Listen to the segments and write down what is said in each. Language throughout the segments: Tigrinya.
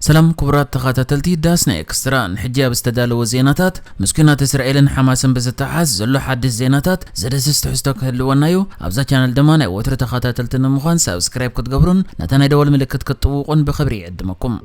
ሰላም ክቡራት ተኸታተልቲ ዳስና ኤክስትራ፣ ንሕጂ ኣብ ዝተዳለወ ዜናታት፣ ምስ ኲናት እስራኤልን ሓማስን ብዝተሓዝ ዘሎ ሓድሽ ዜናታት ዘደስስ ትሕዝቶ ክህልወና እዩ። ኣብዛ ቻነል ድማ ናይ ወትሩ ተኸታተልቲ ንምዃን ሳብስክራይብ ክትገብሩን ነታ ናይ ደወል ምልክት ክትጥውቑን ብኽብሪ ይዕድመኩም።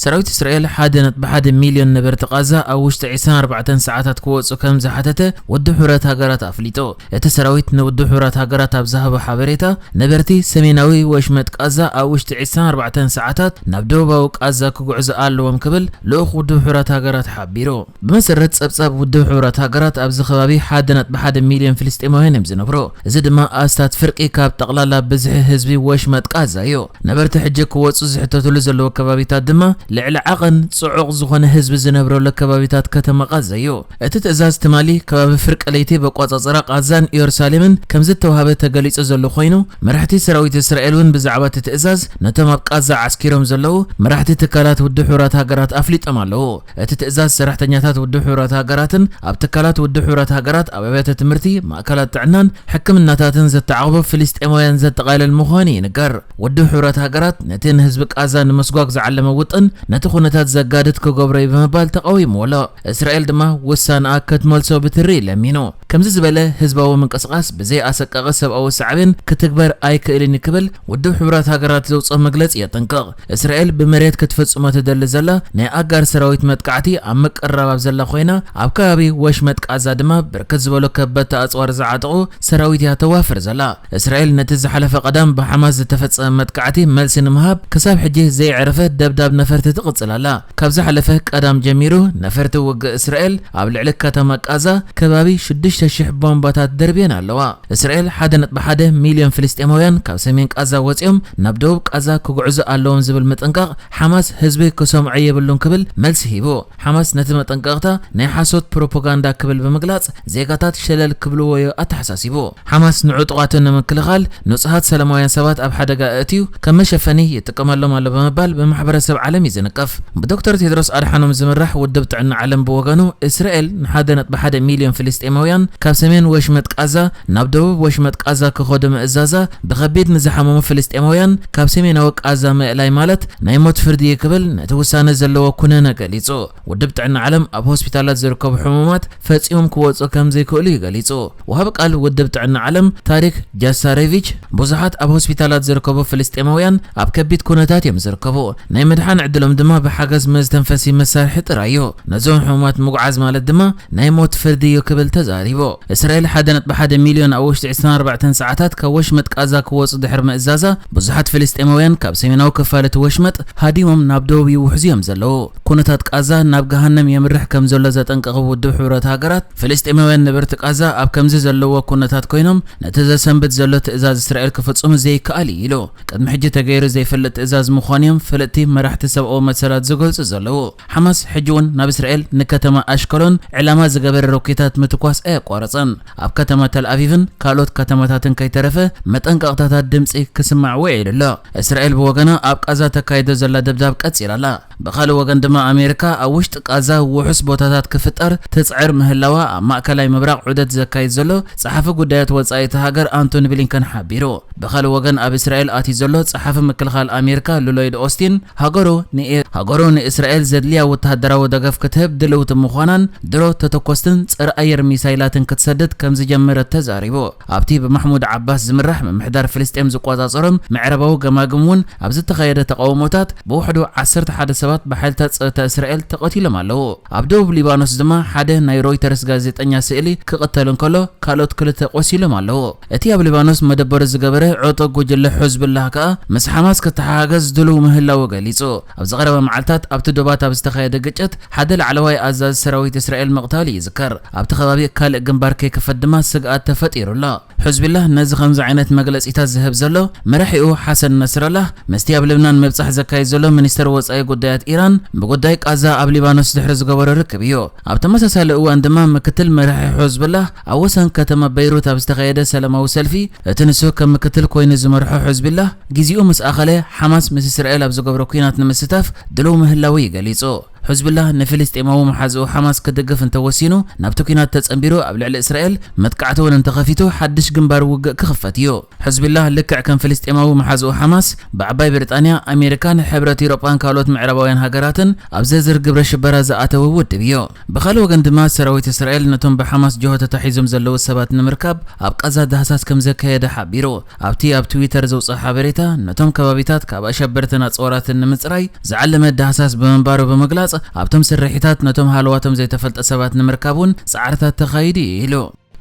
ሰራዊት እስራኤል ሓደ ነጥቢ ሓደ ሚልዮን ነበርቲ ቃዛ ኣብ ውሽጢ ዕስራን ኣርባዕተን ሰዓታት ክወጹ ከም ዝሓተተ ውድብ ሕቡራት ሃገራት ኣፍሊጡ። እቲ ሰራዊት ንውድብ ሕቡራት ሃገራት ኣብ ዝሃቦ ሓበሬታ፣ ነበርቲ ሰሜናዊ ወሽመጥ ቃዛ ኣብ ውሽጢ ዕስራን ኣርባዕተን ሰዓታት ናብ ደቡባዊ ቃዛ ክጉዕዙ ኣለዎም ክብል ልኡኽ ውድብ ሕቡራት ሃገራት ሓቢሩ። ብመሰረት ጸብጻብ ውድብ ሕቡራት ሃገራት፣ ኣብዚ ከባቢ ሓደ ነጥቢ ሓደ ሚልዮን ፍልስጤማውያን እዮም ዝነብሩ። እዚ ድማ ኣስታት ፍርቂ ካብ ጠቕላላ ብዝሒ ህዝቢ ወሽመጥ ቃዛ እዩ። ነበርቲ ሕጂ ክወጹ ዝሕተትሉ ዘለዉ ከባቢታት ድማ ልዕሊ ዓቐን ጽዑቕ ዝኾነ ህዝቢ ዝነብረሉ ከባቢታት ከተማ ቃዛ እዩ። እቲ ትእዛዝ ትማሊ ከባቢ ፍርቂ ለይቲ በቋጻጽራ ቃዛን ኢየሩሳሌምን ከም ዝተዋህበ ተገሊጹ ዘሎ ኮይኑ፣ መራሕቲ ሰራዊት እስራኤል እውን ብዛዕባ እቲ ትእዛዝ ነቶም ኣብ ቃዛ ዓስኪሮም ዘለዉ መራሕቲ ትካላት ውድብ ሕቡራት ሃገራት ኣፍሊጦም ኣለዉ። እቲ ትእዛዝ ሰራሕተኛታት ውድብ ሕቡራት ሃገራትን ኣብ ትካላት ውድብ ሕቡራት ሃገራት ኣብ ኣብያተ ትምህርቲ፣ ማእከላት ጥዕናን ሕክምናታትን ዘተዓቕቡ ፍልስጤማውያን ዘጠቓልል ምዃኑ ይንገር። ውድብ ሕቡራት ሃገራት ነቲ ንህዝቢ ቃዛ ንምስጓግ ዝዓለመ ውጥን ነቲ ኩነታት ዘጋድድ ክገብሮ እዩ ብምባል ተቓዊምዎ ኣሎ። እስራኤል ድማ ውሳነኣ ክትመልሶ ብትሪ ለሚኑ። ከምዚ ዝበለ ህዝባዊ ምንቅስቓስ ብዘይ ኣሰቃቒ ሰብኣዊ ሳዕቤን ክትግበር ኣይክእልን እዩ ክብል ውድብ ሕቡራት ሃገራት ዘውፅኦ መግለፂ የጠንቅቕ። እስራኤል ብመሬት ክትፍጽሞ ትደሊ ዘላ ናይ ኣጋር ሰራዊት መጥቃዕቲ ኣብ ምቅርራብ ኣብ ዘላ ኮይና፣ ኣብ ከባቢ ወሽመጥ ቃዛ ድማ ብርክት ዝበሉ ከበድቲ ኣጽዋር ዝዓጠቑ ሰራዊት እያ ተዋፍር ዘላ። እስራኤል ነቲ ዝሓለፈ ቀዳም ብሓማስ ዝተፈጸመ መጥቃዕቲ መልሲ ንምሃብ ክሳብ ሕጂ ዘየዕረፈ ደብዳብ ነፈርቲ ትቕጽል ኣላ። ካብ ዝሓለፈ ቀዳም ጀሚሩ ነፈርቲ ውግእ እስራኤል ኣብ ልዕሊ ከተማ ቃዛ ከባቢ ሽዱሽተ ሽሕ ቦምባታት ደርብየን ኣለዋ። እስራኤል ሓደ ነጥቢ ሓደ ሚልዮን ፍልስጤማውያን ካብ ሰሜን ቃዛ ወጺኦም ናብ ደቡብ ቃዛ ክጉዕዙ ኣለዎም ዝብል ምጥንቃቕ ሓማስ ህዝቢ ክሰምዖ የብሉን ክብል መልሲ ሂቡ። ሓማስ ነቲ መጠንቀቕታ ናይ ሓሶት ፕሮፓጋንዳ ክብል ብምግላጽ፣ ዜጋታት ሸለል ክብልዎ እዩ ኣተሓሳሲቡ። ሓማስ ንዕጡቓቱ ንምክልኻል ንጹሃት ሰላማውያን ሰባት ኣብ ሓደጋ ኣእትዩ ከም መሸፈኒ ይጥቀመሎም ኣሎ ብምባል ብማሕበረሰብ ዓለም እዩ ዝንቀፍ። ብዶክተር ቴድሮስ ኣድሓኖም ዝምራሕ ውድብ ጥዕና ዓለም ብወገኑ፣ እስራኤል ንሓደ ነጥቢ ሓደ ሚልዮን ፍልስጤማውያን ካብ ሰሜን ወሽመጥ ቃዛ ናብ ደቡብ ወሽመጥ ቃዛ ክኸዱ ምእዛዛ፣ ብኸቢድ ንዝሓመሙ ፍልስጤማውያን ካብ ሰሜናዊ ቃዛ ምእላይ ማለት ናይ ሞት ፍርዲ እዩ ክብል ነቲ ውሳነ ዘለዎ ኩነነ ገሊጹ። ውድብ ጥዕና ዓለም ኣብ ሆስፒታላት ዝርከቡ ሕሙማት ፈጺሞም ክወጹ ከም ዘይክእሉ እዩ ገሊጹ። ወሃቢ ቃል ውድብ ጥዕና ዓለም ታሪክ ጃሳሬቪች፣ ብዙሓት ኣብ ሆስፒታላት ዝርከቡ ፍልስጤማውያን ኣብ ከቢድ ኩነታት እዮም ዝርከቡ። ናይ ምድሓን ዕድሎም ድማ ብሓገዝ መዝተንፈሲ መሳርሒ ጥራይ እዩ። ነዞም ሕሙማት ምጉዓዝ ማለት ድማ ናይ ሞት ፍርዲ እዩ ክብል ተዛሪቡ። እስራኤል ሓደ ነጥቢ ሓደ ሚልዮን ኣብ ውሽጢ ዕስራን ኣርባዕተን ሰዓታት ካብ ወሽመጥ ቃዛ ክወጹ ድሕሪ ምእዛዛ፣ ብዙሓት ፍልስጤማውያን ካብ ሰሜናዊ ክፋል እቲ ወሽመጥ ሃዲሞም ናብ ደቡብ ይውሕዙ እዮም ዘለዉ። ኩነታት ቃዛ ናብ ገሃነም የምርሕ ከም ዘሎ ዘጠንቀቐ ውድብ ሕቡራት ሃገራት፣ ፍልስጤማውያን ነበርቲ ቃዛ ኣብ ከምዚ ዘለዎ ኩነታት ኮይኖም ነቲ ዘሰንብድ ዘሎ ትእዛዝ እስራኤል ክፍጽሙ ዘይከኣል እዩ ኢሉ። ቅድሚ ሕጂ ተገይሩ ዘይፈልጥ ትእዛዝ ምዃኑ እዮም ፈለጥቲ መራሕቲ ሰብኣዊ መሰላት ዝገልጹ ዘለዉ። ሓማስ ሕጂ እውን ናብ እስራኤል ንከተማ ኣሽከሎን ዕላማ ዝገበረ ሮኬታት ምትኳስ ኣየቋረጸን። ኣብ ከተማ ተል ኣቪቭን ካልኦት ከተማታትን ከይተረፈ መጠንቀቕታታት ድምጺ ክስማዕ ውዒሉ ኣሎ። እስራኤል ብወገና ኣብ ቃዛ ተካይዶ ዘላ ደብዳብ ቀጺላ ኣላ። ብኻልእ ወገን ድማ ኣሜሪካ ኣብ ውሽጢ ቃዛ ውሑስ ቦታታት ክፍጠር ትጽዕር ምህላዋ ኣብ ማእከላይ ምብራቕ ዑደት ዘካይድ ዘሎ ጸሓፊ ጉዳያት ወጻኢ እቲ ሃገር ኣንቶኒ ብሊንከን ሓቢሩ። ብኻልእ ወገን ኣብ እስራኤል ኣትዩ ዘሎ ጸሓፊ ምክልኻል ኣሜሪካ ሉሎይድ ኦስቲን ሃገሩ ንኤ-፣ ሃገሩ ንእስራኤል ዘድልያ ወተሃደራዊ ደገፍ ክትህብ ድልውቲ ምዃናን ድሮ ተተኮስትን ጸረ ኣየር ሚሳይላትን ክትሰድድ ከም ዝጀመረት ተዛሪቡ። ኣብቲ ብማሕሙድ ዓባስ ዝምራሕ ምምሕዳር ፍልስጤም ዝቆጻጸሮም ምዕራባዊ ገማግም እውን ኣብ ዝተኻየደ ተቓውሞታት ብውሕዱ ዓሰርተ ሓደ ሰባት ብሓይልታት ጸጥታ እስራኤል ተቐቲሎም ኣለዉ። ኣብ ደቡብ ሊባኖስ ድማ ሓደ ናይ ሮይተርስ ጋዜጠኛ ስእሊ ክቕተል እንከሎ ካልኦት ክልተ ቆሲሎም ኣለዉ። እቲ ኣብ ሊባኖስ መደበሩ ዝገበረ ዕጡቕ ጉጅለ ሕዝቡላህ ከኣ ምስ ሓማስ ክተሓጋገዝ ድሉው ምህላዉ ገሊጹ። ኣብ ዝቐረበ መዓልታት ኣብቲ ዶባት ኣብ ዝተኻየደ ግጭት ሓደ ላዕለዋይ ኣዛዚ ሰራዊት እስራኤል ምቕታሉ ይዝከር። ኣብቲ ከባቢ ካልእ ግንባር ከይክፈት ድማ ስግኣት ተፈጢሩ ኣሎ። ሕዝቡላህ ነዚ ከምዚ ዓይነት መግለጺታት ዝህብ ዘሎ፣ መራሒኡ ሓሰን ነስረላህ ምስቲ ኣብ ልብናን ምብጻሕ ዘካይድ ዘሎ ሚኒስተር ወጻኢ ጉዳያት ኢራን ብጉዳይ ቃዛ ኣብ ሊባኖስ ድሕሪ ዝገበሮ ርክብ እዩ። ኣብ ተመሳሳሊ እዋን ድማ ምክትል መራሒ ሕዝቡላህ ኣብ ወሰን ከተማ በይሩት ኣብ ዝተኻየደ ሰላማዊ ሰልፊ፣ እቲ ንሱ ከም ምክትል ኮይኑ ዝመርሖ ሕዝቡላህ ግዜኡ ምስ ኣኸለ ሓማስ ምስ እስራኤል ኣብ ዝገብሮ ኲናት ንምስታፍ ድሉው ምህላዉ እዩ ገሊጹ። ሕዝቡላህ ንፍልስጤማዊ መሓዝኡ ሓማስ ክድግፍ እንተወሲኑ፣ ናብቲ ኲናት ተጸንቢሩ ኣብ ልዕሊ እስራኤል መጥቃዕቲ እውን እንተኸፊቱ፣ ሓድሽ ግንባር ውግእ ክኽፈት እዩ። ሕዝቡላህ ልክዕ ከም ፍልስጤማዊ መሓዝኡ ሓማስ፣ ብዓባይ ብሪጣንያ፣ ኣሜሪካን ሕብረት ኤውሮጳን ካልኦት ምዕራባውያን ሃገራትን ኣብ ዝርዝር ግብረ ሽበራ ዝኣተወ ውድብ እዩ። ብኻልእ ወገን ድማ፣ ሰራዊት እስራኤል ነቶም ብሓማስ ጅሆ ተታሒዞም ዘለዉ ሰባት ንምርካብ ኣብ ቃዛ ዳህሳስ ከም ዘካየደ ሓቢሩ። ኣብቲ ኣብ ትዊተር ዘውፅኦ ሓበሬታ፣ ነቶም ከባቢታት ካብ ኣሸበርትን ኣፅዋራትን ንምፅራይ ዝዓለመ ዳህሳስ ብምንባሩ ብምግላፅ፣ ኣብቶም ስርሒታት ነቶም ሃለዋቶም ዘይተፈልጠ ሰባት ንምርካብ እውን ፃዕርታት ተኻይዱ እዩ ኢሉ።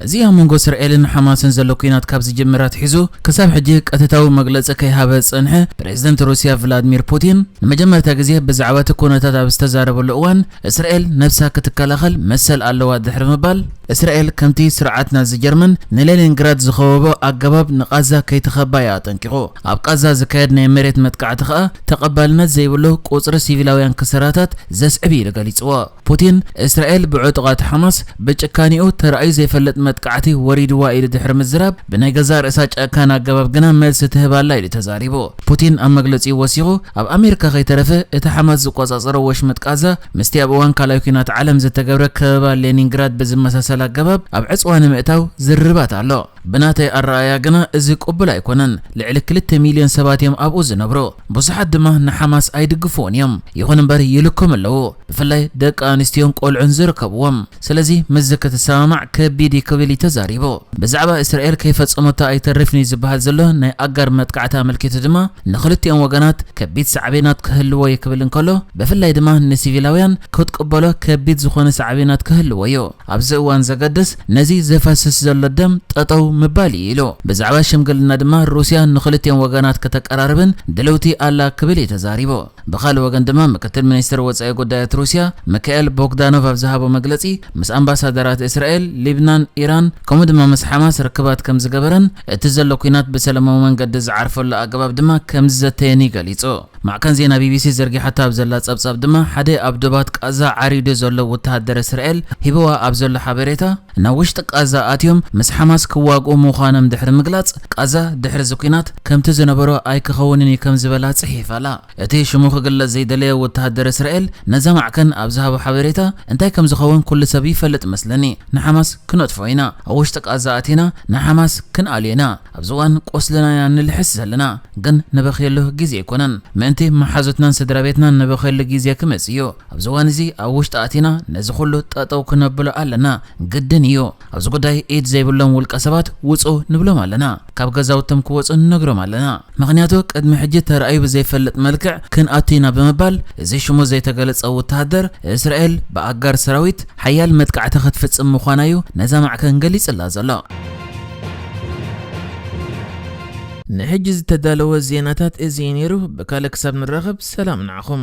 እዚ ኣብ መንጎ እስራኤልን ሓማስን ዘሎ ኲናት ካብ ዝጅምር ኣትሒዙ ክሳብ ሕጂ ቀጥታዊ መግለጺ ከይሃበ ዝጸንሐ ፕሬዝደንት ሩስያ ቭላድሚር ፑቲን፣ ንመጀመርታ ግዜ ብዛዕባ እቲ ኩነታት ኣብ ዝተዛረበሉ እዋን፣ እስራኤል ነብሳ ክትከላኸል መሰል ኣለዋ ድሕሪ ምባል፣ እስራኤል ከምቲ ስርዓት ናዚ ጀርመን ንሌኒንግራድ ዝኸበቦ ኣገባብ ንቓዛ ከይትኸባ እያ ኣጠንቂቑ። ኣብ ቃዛ ዝካየድ ናይ መሬት መጥቃዕቲ ከኣ ተቐባልነት ዘይብሉ፣ ቁጽሪ ሲቪላውያን ክስራታት ዘስዕብ ኢሉ ገሊጽዎ። ፑቲን፣ እስራኤል ብዕጡቓት ሓማስ ብጭካኔኡ ተራእዩ ዘይፈልጥ መጥቃዕቲ ወሪድዋ ኢሉ ድሕሪ ምዝራብ፣ ብናይ ገዛእ ርእሳ ጨካን ኣገባብ ግና መልሲ ትህብ ኣላ ኢሉ ተዛሪቡ። ፑቲን ኣብ መግለጺኡ ወሲኹ፣ ኣብ ኣሜሪካ ከይተረፈ እቲ ሓማስ ዝቆጻጸሮ ወሽመጥ ቃዛ ምስቲ ኣብ እዋን ካልኣይ ኲናት ዓለም ዝተገብረ ከበባ ሌኒንግራድ ብዝመሳሰል ኣገባብ ኣብ ዕጽዋ ንምእታው ዝርርባት ኣሎ። ብናተይ ኣረኣእያ ግና እዚ ቅቡል ኣይኮነን። ልዕሊ ክልተ ሚልዮን ሰባት እዮም ኣብኡ ዝነብሩ። ብዙሓት ድማ ንሓማስ ኣይድግፍዎን እዮም። ይኹን እምበር ይልኮም ኣለዉ። ብፍላይ ደቂ ኣንስትዮን ቆልዑን ዝርከብዎም። ስለዚ ምስዚ ክትሰማማዕ ከቢድ እዩ ክብል እዩ ተዛሪቡ። ብዛዕባ እስራኤል ከይፈጸመቶ ኣይተርፍን እዩ ዝበሃል ዘሎ ናይ ኣጋር መጥቃዕቲ ኣመልኪቱ ድማ ንኽልቲኦም ወገናት ከቢድ ሳዕቤናት ክህልዎ እዩ ክብል እንከሎ፣ ብፍላይ ድማ ንሲቪላውያን ክትቅበሎ ከቢድ ዝኾነ ሳዕቤናት ክህልዎ እዩ። ኣብዚ እዋን ዘገድስ ነዚ ዘፈስስ ዘሎ ደም ጠጠው ምባል እዩ ኢሉ። ብዛዕባ ሽምግልና ድማ ሩስያ ንኽልቲኦም ወገናት ከተቀራርብን ድልውቲ ኣላ ክብል እዩ ተዛሪቡ። ብኻልእ ወገን ድማ ምክትል ሚኒስትር ወጻኢ ጉዳያት ሩስያ ሚካኤል ቦግዳኖቭ ኣብ ዝሃቦ መግለጺ፣ ምስ ኣምባሳደራት እስራኤል፣ ሊብናን፣ ኢራን ከምኡ ድማ ምስ ሓማስ ርክባት ከም ዝገበረን እቲ ዘሎ ኲናት ብሰላማዊ መንገዲ ዝዓርፈሉ ኣገባብ ድማ ከም ዝዘተየን እዩ ገሊጹ። ማዕከን ዜና ቢቢሲ ዘርጊሓቶ ኣብ ዘላ ጸብጻብ ድማ፣ ሓደ ኣብ ዶባት ቃዛ ዓሪዱ ዘሎ ወተሃደር እስራኤል ሂብዋ ኣብ ዘሎ ሓበሬታ፣ ናብ ውሽጢ ቃዛ ኣትዮም ምስ ሓማስ ክዋግኡ ምዃኖም ድሕሪ ምግላጽ፣ ቃዛ ድሕሪ እዚ ኲናት ከምቲ ዝነበሮ ኣይክኸውንን እዩ ከም ዝበላ ጽሒፋ ኣላ። እቲ ሽሙ ክግለጽ ዘይደለየ ወተሃደር እስራኤል፣ ነዛ ማዕከን ኣብ ዝሃቦ ሓበሬታ፣ እንታይ ከም ዝኸውን ኩሉ ሰብ ይፈልጥ መስለኒ። ንሓማስ ክነጥፎ ኢና። ኣብ ውሽጢ ቃዛ ኣቲና ንሓማስ ክንኣልዮ ኢና። ኣብዚ እዋን ቆስልና ኢና ንልሕስ ዘለና፣ ግን ንበኽየሉ ግዜ ኣይኮነን። ምእንቲ መሓዙትናን ስድራ ቤትናን ንበኽየሉ ግዜ ክመጽእ እዩ። ኣብዚ እዋን እዚ ኣብ ውሽጢ ኣቲና ነዚ ኩሉ ጠጠው ክነብሎ ኣለና፣ ግድን እዩ። ኣብዚ ጉዳይ ኢድ ዘይብሎም ውልቀ ሰባት ውጹ ንብሎም ኣለና። ካብ ገዛውቶም ክወጹ ንነግሮም ኣለና። ምኽንያቱ ቅድሚ ሕጂ ተራእዩ ብዘይፈልጥ መልክዕ ክንኣቱ ኢና ብምባል፣ እዚ ሽሙ ዘይተገለጸ ወተሃደር፣ እስራኤል ብኣጋር ሰራዊት ሓያል መጥቃዕቲ ክትፍጽም ምዃና እዩ ነዛ ማዕከን ገሊጽላ ዘሎ። ንሕጂ ዝተዳለወ ዜናታት እዚ እዩ ነይሩ። ብካልእ ክሳብ ንራኸብ፣ ሰላም ንዓኹም።